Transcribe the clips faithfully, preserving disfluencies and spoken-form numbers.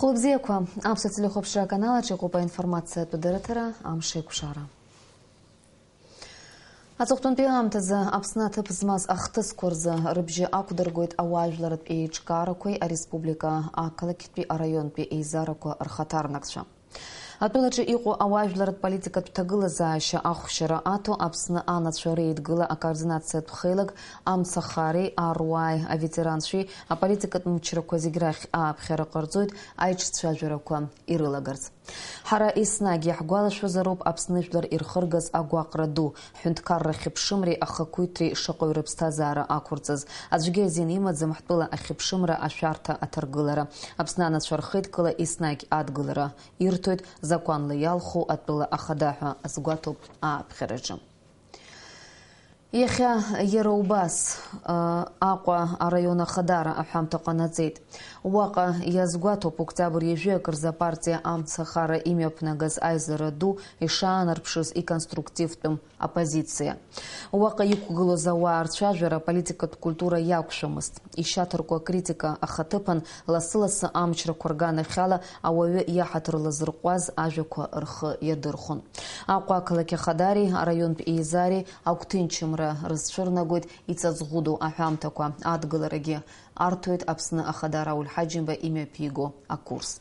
Хәылбзиақәа, аԥсуа телехәаԥшра аканал аҿы иҟоуп аинформациатә дырраҭара «Амш еиқәшара». Аҵыхәтәантәи аамҭазы Аԥсны аҭыԥ змаз ахҭысқәа рзы рыбжьы ақәдыргоит ауаажәларратә еиҿкаарақәеи ареспублика ақалақьтәи араионтәи еизарақәа рхаҭарнакцәа. Атәылаҿы иҟоу ауаажәларратә политикатә ҭагылазаашьа ахәшьара аҭо Аԥсны анацәа реидгыла акоординациатә хеилак амцахареи аруааи аветеранцәеи аполитикатә мчрақәа зегь рахь ааԥхьара ҟарҵоит аиҿцәажәарақәа ирылагарц. Ҳара еснагь иаҳгәалашәозароуп Аԥсны жәлар ирхыргаз агәаҟра ду, ҳҳәынҭқарра хьыԥшымреи ахақәиҭреи шаҟаҩ рыԥсҭазаара ақәырҵаз. Аӡәгьы азин имаӡам ҳтәыла ахьыԥшымра ашәарҭа аҭаргылара. Аԥсны анацәа рхеидкыла еснагь адгылара ирҭоит закәанла иалху атәыла ахада ҳәа азгәаҭоуп ааԥхьараҿы. Иахьа иара убас, а, Аҟәа араион ахадара аҳәамҭа ҟанаҵеит. Уаҟа иазгәаҭоуп октиабр ҩажәи акы рзы апартиа амцахара имҩаԥнагаз аизара ду ишаанарԥшыз иконструктивтәым оппозициа. Уаҟа иқәгылоз ауаа рцәажәара аполитикатә культура иақәшәомызт. Ишьаҭаркуа акритика ахаҭыԥан лассы-лассы амчрақәа рганахьала ауаҩы иаҳаҭыр лазырҟәуаз ажәақәа рхы иадырхәон. Аҟәа ақалақь ахадареи араионтә еизареи агәҭынчымра рызцәырнагоит иҵаҵӷәыду аҳәамҭақәа, адгыларагьы арҭоит Аԥсны ахадара Ауль Ҳаџьымба имҩаԥиго акурс.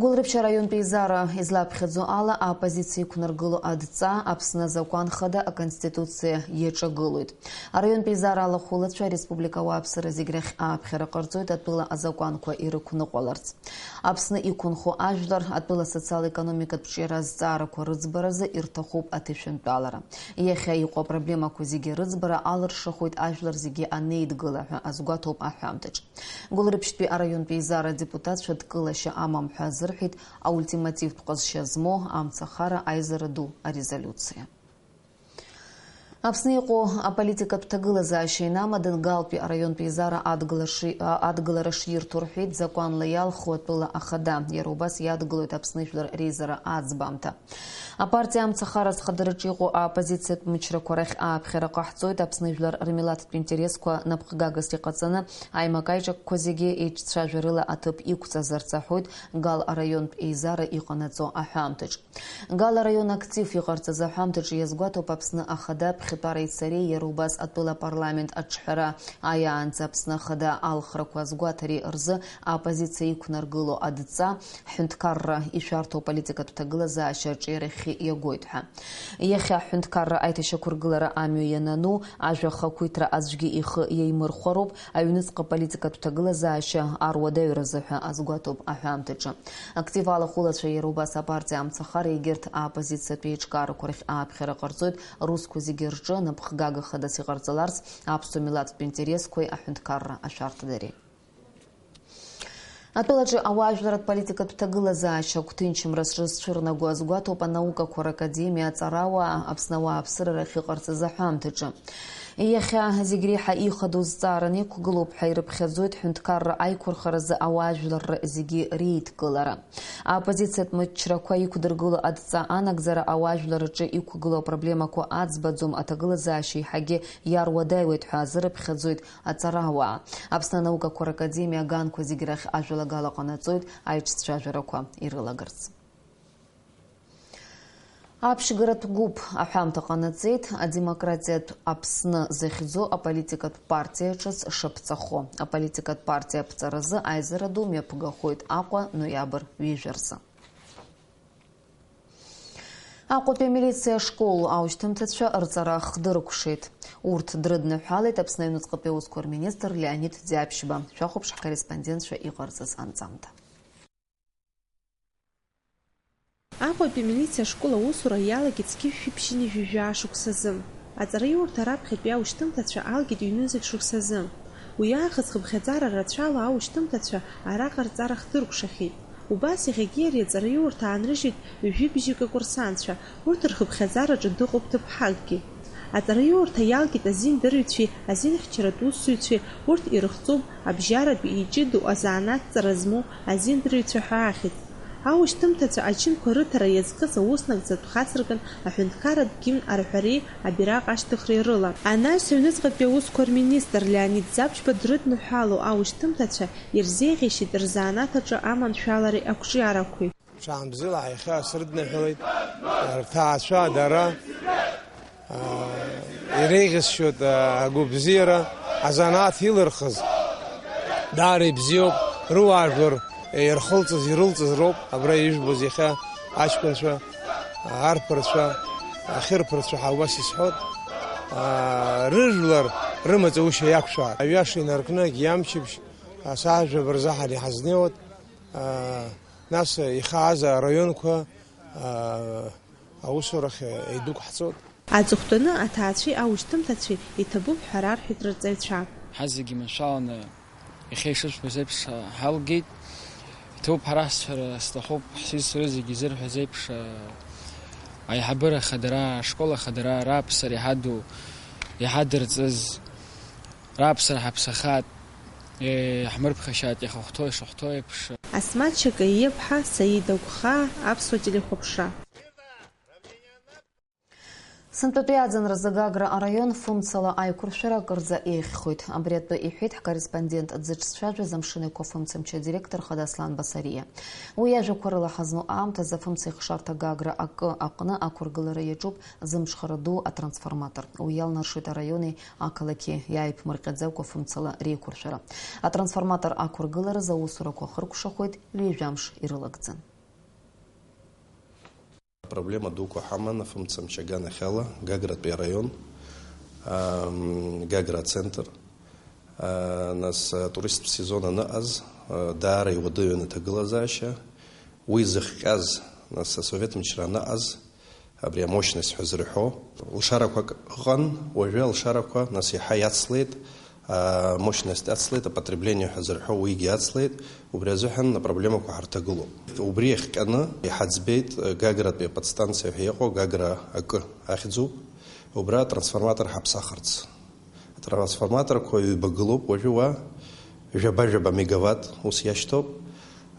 Гәылрыԥшь араионтә еизара излаԥхьаӡо ала, аоппозициа иқәнаргыло адҵа Аԥсны азакәан хада аконституциа иаҿагылоит. Араионтә еизара алахәылацәа ареспублика ауааԥсыра зегь рахь ааԥхьара ҟарҵоит атәыла азакәанқәа ирықәныҟәаларц. Аԥсны иқәынхо ажәлар атәыла асоциал-економикатә ҿиара азҵаарақәа рыӡбаразы ирҭахуп аҭышәынтәалара. Иахьа иҟоу апроблемақәа зегьы рыӡбара алыршахоит ажәлар зегьы анеидгыла ҳәа азгәаҭоуп аҳәамҭаҿ. Гәылрыԥшьтәи араионтә еизара адепутатцәа дкылашьа амам ҳәа азырҳәеит аультимативтә ҟазшьа змоу амцахара аизара ду арезолиуциа. Аԥсны иҟоу аполитикатә ҭагылазаашьа инамадан Галтәи араионтә еизара адгылаши-, а, адгылара ширҭо рҳәеит закәанла иалху атәыла ахада. Иара убас иадгылоит Аԥсны жәлар реизара аӡбамҭа. Апартиа амцахара азхадараҿы иҟоу аоппозициатә мчрақәа рахь ааԥхьара ҟаҳҵоит, Аԥсны жәлар рмилаҭтә интересқәа напхгагас иҟаҵаны, аимак-аиҿакқәа зегьы еиҿцәажәарыла аҭыԥ иқәҵазарц аҳәоит Гал араионтә еизара иҟанаҵо аҳәамҭаҿ. Гал араион актив иҟарҵаз аҳәамҭаҿы иазгәаҭоуп Аԥсны ахада ԥхьатәареи сареи, иара убас атәыла апарламент аҿҳәара аиаанӡа Аԥсны ахада алхрақәа азгәаҭареи рзы аоппозициа иқәнаргыло адҵа, ҳҳәынҭқарра ишәарҭоу аполитикатә ҭагылазаашьа аҿиарахьы иагоит ҳәа. Иахьа ҳҳәынҭқарра аиҭашьақәыргылара амҩа ианану, ажәа ахақәиҭра аӡәгьы ихы иаимырхәароуп, аҩныҵҟа аполитикатә ҭагылазаашьа аруадаҩразы ҳәа азгәаҭоуп аҳәамҭаҿы. Актив алахәылацәа, иара убас апартиа амцахара, егьырҭ аоппозициатә еиҿкаарақәа рахь ааԥхьара ҟарҵоит, русқәа зегьы рҿы напхгага хадас иҟарҵаларц аԥсуа милаҭтә интересқәеи аҳәынҭқарра ашәарҭадареи. Атәылаҿы ауаажәларратә политикатә ҭагылазаашьа агәҭынчымра зҽызцәырнаго азгәаҭоуп анаукақәа ракадемиа аҵарауаа Аԥсны ауааԥсыра рахь иҟарҵаз аҳәамҭаҿы. Иахьа зегь реиҳа ихадоу зҵаараны иқәгылоуп ҳәа ирыԥхьаӡоит ҳәынҭқарра аиқәырхаразы ауаажәларра зегьы реидкылара. Аоппозициатә мчрақәа иқәдыргыло адҵа анагӡара ауаажәлар рҿы иқәгылоу апроблемақәа аӡбаӡом, аҭагылазаашьа еиҳагьы иаруадаҩуеит ҳәа азырыԥхьаӡоит аҵарауаа. Аԥсны анаукақәа ракадемиа аганқәа зегь рахь ажәалагала ҟанаҵоит аиҿцәажәарақәа ирылагарц. Аԥшьгаратә гәыԥ аҳәамҭа ҟанаҵеит адемократиатә Аԥсны захьӡу аполитикатә партиа ҿыц шаԥҵахо. Аполитикатә партиа аԥҵаразы аизара ду мҩаԥгахоит Аҟәа ноиабр ҩажәа рзы. Аҟәатәи амилициа ашкол аушьҭымҭацәа рҵара хдыркәшеит. Урҭ дрыдныҳәалеит Аԥсны аҩныҵҟатәи аусқәа рминистр Леонид Ӡаԥшьба. Шәахәаԥш ҳкорреспондентцәа иҟарҵаз анҵамҭа. Аҟәатәи амилициа ашкол аусура иалагеит зқьи жәшәи ԥшьынҩажәи жәаа шықәсазы. Аҵараиурҭа раԥхьатәи аушьҭымҭацәа алгеит ҩнызқь шықәсазы. Уи аахыс хыԥхьаӡара рацәала аушьҭымҭацәа араҟа рҵара хдыркәшахьеит. Убас иахьагьы ари аҵараиурҭа аанрыжьит ҩажәи бжьык акурсантцәа, урҭ рхыԥхьаӡараҿы дыҟоуп ҭыԥҳакгьы. Аҵараиурҭа иалгеит азиндырыҩцәеи азинхьчаратә усзуҩцәеи, урҭ ирыхҵоуп абжьаратәи иҷыдоу азанааҭҵара змоу азиндырыҩцәа ҳәа ахьӡ. Аушьҭымҭацәа ачынқәа рыҭара иазкыз ауснагӡатә хацыркын аҳәынҭқарратә гимн арҳәареи абираҟ ашьҭыхреи рыла. Анаҩс аҩныҵҟатәи аусқәа рминистр Леонид Ӡаԥшьба дрыдныҳәало аушьҭымҭацәа ирзеиӷьеишьеит рзанааҭ аҿы аманшәалареи ақәҿиарақәеи. Ҽаанбзиала ҳаихьаа срыдныҳәалеит, рҭаацәа, дара, аа, иреиӷьасшьоит, аа, агәабзиара, азанааҭ илырхыз. Даара ибзиоуп, рыуаажәлар ирхылҵыз, ирылҵыз роуп, абра ижәбоз иахьа аҷкәынцәа, арԥарцәа, ахьырԥарцәа ҳәа убас исҳәоит. Аа, рыжәлар рымаҵ аушьа иақәшәааит. Аҩаша инаркны, егьи амчыбжь, асааҭ жәаба рзы ҳара иҳазнеиуеит. Аа, нас ихааз араионқәа, аа, аусурахь еидәықәҳҵоит. Аҵыхәтәаны аҭаацәеи аушьҭымҭацәеи иҭабуп ҳәа рарҳәеит рырҵаҩцәа. Ҳазегьы маншәаланы иахьа ишысҳәаз еиԥш ҳалгеит. Иҭабуп ҳәа расҳәара сҭахуп, ҳсызцәа зегьы изырҳәаз еиԥш, аиҳабыра хадара, ашкол ахадара, раԥсара иҳаду, иҳадырҵаз, раԥсара ҳаԥсахат, еи, ҳмырԥхашьаат иахьахәҭоу ишахәҭоу еиԥш. Асмаҭ Шьакаиа-ԥҳа, Саида Гәхаа, Аԥсуа телехәаԥшра. Сынтәатәи аӡынразы Гагра араион фымцала аиқәыршәара акырӡа еиӷьхоит. Абри атәы иҳәеит ҳкорреспондент дзыҿцәажәаз Амшын Еиқәа фымцамч адиректор хада Аслан Басариа. Уи иажәақәа рыла, ҳазну аамҭазы афымца ихшарҭа Гагра акы аҟны ақәыргылара иаҿуп зымҽхара ду атрансформатор. Уи иалнаршоит араиони ақалақьи иааиԥмырҟьаӡакәа фымцала реиқәыршәара. Атрансформатор ақәыргыларазы аусурақәа хыркәшахоит, ҩажәа мш ирылагӡан. Проблема дуқәа ҳаман афымцамч аганахьала Гагратәи араион, ам, Гагра ацентр. А, нас, а, туристтә сезон аныҟаз, а, даара иуадаҩын аҭагылазаашьа. Уи зыхҟьаз, нас, асовет мчра аныҟаз, абри амощность ҳәа зырҳәо, лшарақәак ыҟан, уажәы алшарақәа, нас, иаҳа иацлеит, а, мощность ацлеит, апотребление ҳәа зырҳәо уигьы ацлеит, убри азыҳәан апроблемақәа ҳарҭагылоуп. Убри иахҟьаны иҳаӡбеит, а, Гагратәи аподстанциа ҳәа иҟоу, Гагра акы ахьӡуп, убра атрансформатор ҳаԥсахырц. Атрансформаторқәа ҩба гылоуп уажәы уа, жәаба-жәаба мегаватт ус иашьҭоуп.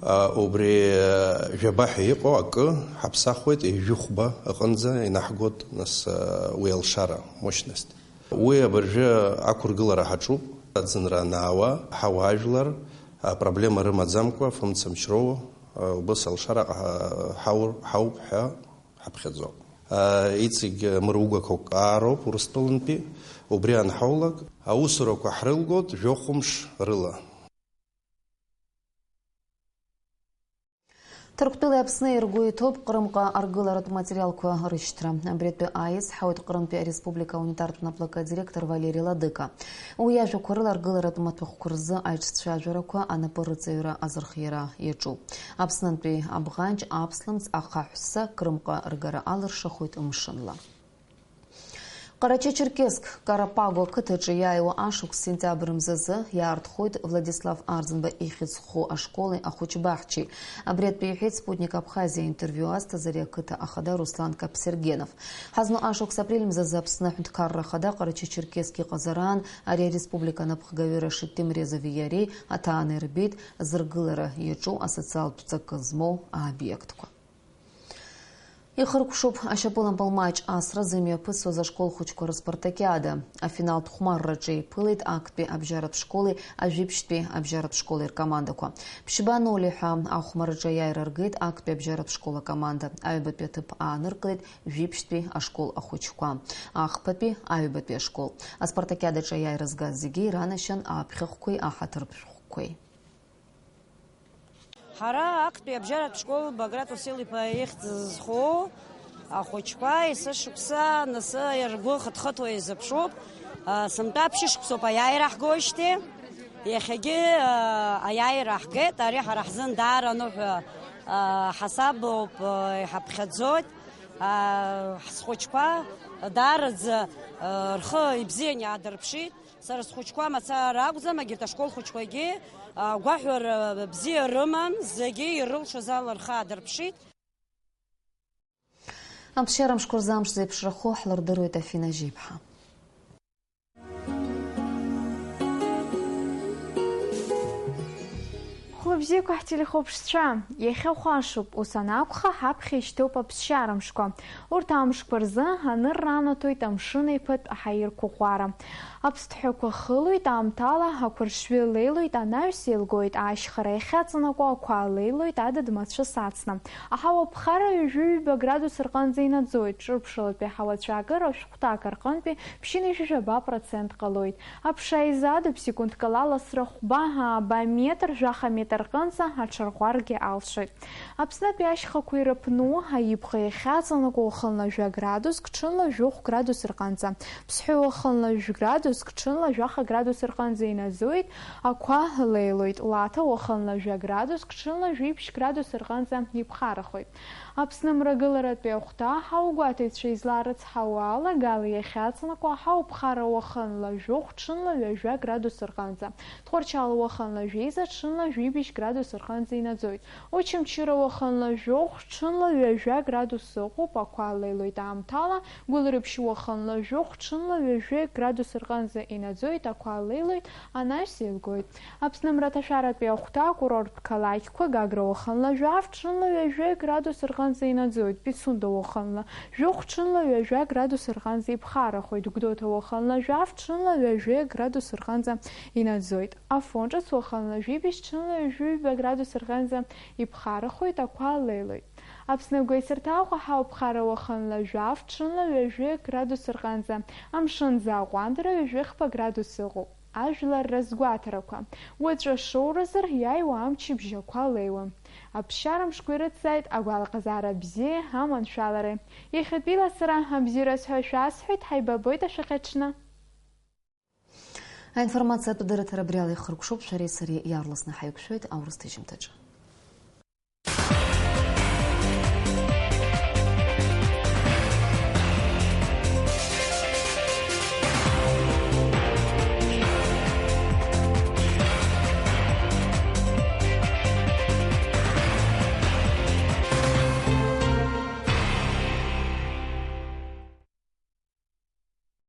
А, убри, а, жәаба ҳәа иҟоу акы ҳаԥсахуеит, ҩажәи хәба аҟынӡа инаҳгоит, нас, а, уи алшара, мощность. Уи абыржәы ақәыргылара ҳаҿуп, аӡынра анаауа, ҳауаажәлар, апроблема рымаӡамкәа, фымцамч роуа, а, убыс алшара ҟаҳ-, ҳаур-, ҳауп ҳәа ҳаԥхьаӡоуп. А, иҵегь мыругақәак аароуп Урыстәылантәи, убри анҳаулак, аусурақәа ҳрылгоит жәохә мш рыла. Ҭырқәтәылеи Аԥсни иргәы иҭоуп Ҟрымҟа аргыларатә материалқәа рышьҭра. Абри атәы ааиз ҳауеит Ҟрымтәи ареспублика аунитартә наплакы адиректор Валери Ладыка. Уи иажәақәа рыла, аргыларатә маҭәахәқәа рзы аиҿцәажәарақәа, анапы рыҵаҩра азырхиара иаҿуп. Аԥснынтәи абӷанҷ, аԥслымӡ, ахаҳәсса Ҟрымҟа ргара алыршахоит мшынла. Ҟарачы-Черкесск Карапаго ақыҭаҿы иааиуа ашықәс сентиабр мзазы иаартхоит Владислав Арӡынба ихьӡ зху ашколи ахәыҷбаҳчеи. Абри атәы иҳәеит Спутник Абхазиа интервиу азҭаз ари ақыҭа ахада Руслан Каԥсергенов. Ҳазну ашықәс апрель мзазы Аԥсны аҳәынҭқарра ахада Ҟарачы-Черкесск иҟазараан ари ареспублика анапхгаҩы Рашид Темрезови иареи аҭаана ирбеит зыргылара иаҿу асоциалтә ҵакы змоу аобиектқәа. Ихыркәшоуп ашьапылампыл маҷ асра зымҩаԥысуаз ашкол хәыҷқәа рыспартакиада. Афиналтә хәмарраҿы еиԥылеит актәи абжьаратә школи ажәибжьтәи абжьаратә школи ркомандақәа. Ԥшьба нуль ҳәа ахәмарраҿы аиааира ргеит актәи абжьаратә школ акоманда. Аҩбатәи аҭыԥ ааныркылеит жәибжьтәи ашкол ахәыҷқәа, ахԥатәи аҩбатәи ашкол. Аспартакиадаҿы аиааира згаз зегьы иранашьан аԥхьыхәқәеи аҳаҭыртә шәҟәқәеи. Ҳара актәи абжьаратә школ Баграт Уасил-иԥа ихьӡ зху ахәыҷқәа есышықәса анасы ргәы хыҭхыҭуа изыԥшуп. А, сынтәа ԥшьышықәсоуп аиааира ҳгоижьҭеи. Иахьагьы, а, аиааира ҳгеит. Ари ҳара ҳзын даара аныҳәа, а, ҳасабоуп, а, иҳаԥхьаӡоит. А, ҳхәыҷқәа даараӡа, а, рхы ибзиан иаадырԥшит. Сара схәыҷқәа мацара акәӡам, егьырҭ ашкол хәыҷқәагьы, а, гәаҳәара бзиа рыман, зегьы ирылшоз ала рхы аадырԥшит. Аԥсшьара мшқәа рзы амш зеиԥшрахо ҳлырдыруеит Афина Жьиԥҳа. Хәлыбзиақәа ҳтелехәаԥшцәа, иахьа хәашоуп, ус анакәха, ҳаԥхьа ишьҭоуп аԥсшьара мшқәа. Урҭ амшқәа рзы анырра анаҭоит амшын еиԥытә аҳаирқәаӷәӷәара. Аԥсҭҳәақәа хылоит, аамҭала ақәаршҩы леилоит, анаҩс еилгоит, ашьхара иахьаҵанакуа ақәа леилоит, адыд мацәыс ацны. Аҳауа ԥхара ҩажәи-ҩба градус рҟынӡа инаӡоит, ҿырԥшылатәи аҳауа цәаакыра шәҟәҭак рҟынтәи ԥшьынҩажәи жәаба процент ҟалоит. Аԥша изадуп, секундк ала ласра хәба, ааба метр, жәаха метр рҟынӡа аҽарӷәӷәаргьы алшоит. Аԥснытәи ашьхақәа ирыԥну, аибӷа иахьаҵанакуа уахынла жәа градуск, ҽынла жәохә градус рҟынӡа. Ԥсҳәы уахынла жәградуск, ҽынла жәаха градус рҟынӡа инаӡоит, ақәа леилоит. Лаҭа уахынла жәа градуск, ҽынла жәиԥшь градус рҟынӡа иԥхарахоит. Аԥсны мрагыларатәи ахәҭа, ҳаугәаҭаҩцәа изларыцҳауа ала, Гали иахьаҵанакуа, ҳауԥхара уахынла жәохә, ҽынла ҩажәа градус рҟынӡа. Тҟәарчал уахынла жәеиза, ҽынла жәибжь градус рҟынӡа инаӡоит. Очамчыра уахынла жәохә, ҽынла ҩажәа градус ыҟоуп, ақәа леилоит аамҭала, Гәылрыԥшь уахынла жәохә, ҽынла ҩажәа градус рҟынӡа инаӡоит, ақәа леилоит, анаҩс еилгоит. Аԥсны мраҭашәаратәи ахәҭа акурорттә қалақьқәа, Гагра уахынла жәаф, ҽынла ҩажәа градус рҟынӡа инаӡоит, Пицунда уахынла жәохә, ҽынла ҩажәа градус рҟынӡа иԥхарахоит, Гәдоуҭа уахынла жәаф, ҽынла ҩажәа градус рҟынӡа инаӡоит, Афон ҿыц уахынла жәибжь, ҽынла ҩажәи ҩба градус рҟынӡа иԥхарахоит, ақәа леилоит. Аԥсны агәеисырҭа Аҟәа ҳауԥхара уахынла жәаф, ҽынла ҩажәи градус рҟынӡа, амшын зааҟәандара ҩажәи хԥа градус ыҟоуп. Ажәлар рызгәаҭарақәа. Уаҵәы ашоуразы иааиуа амчыбжь ақәа леиуам. Аԥсшьара мшқәа ирыцзааит агәалаҟазаара бзиеи аманшәалареи. Иахьатәиала сара абзиараз ҳәа шәасҳәеит, ҳаибабоит ашәахьаҽны. Аинформациатә дырраҭара абри ала ихыркәшоуп, шәареи сареи иаарласны ҳаиқәшәоит аурыс ҭыжьымҭаҿы.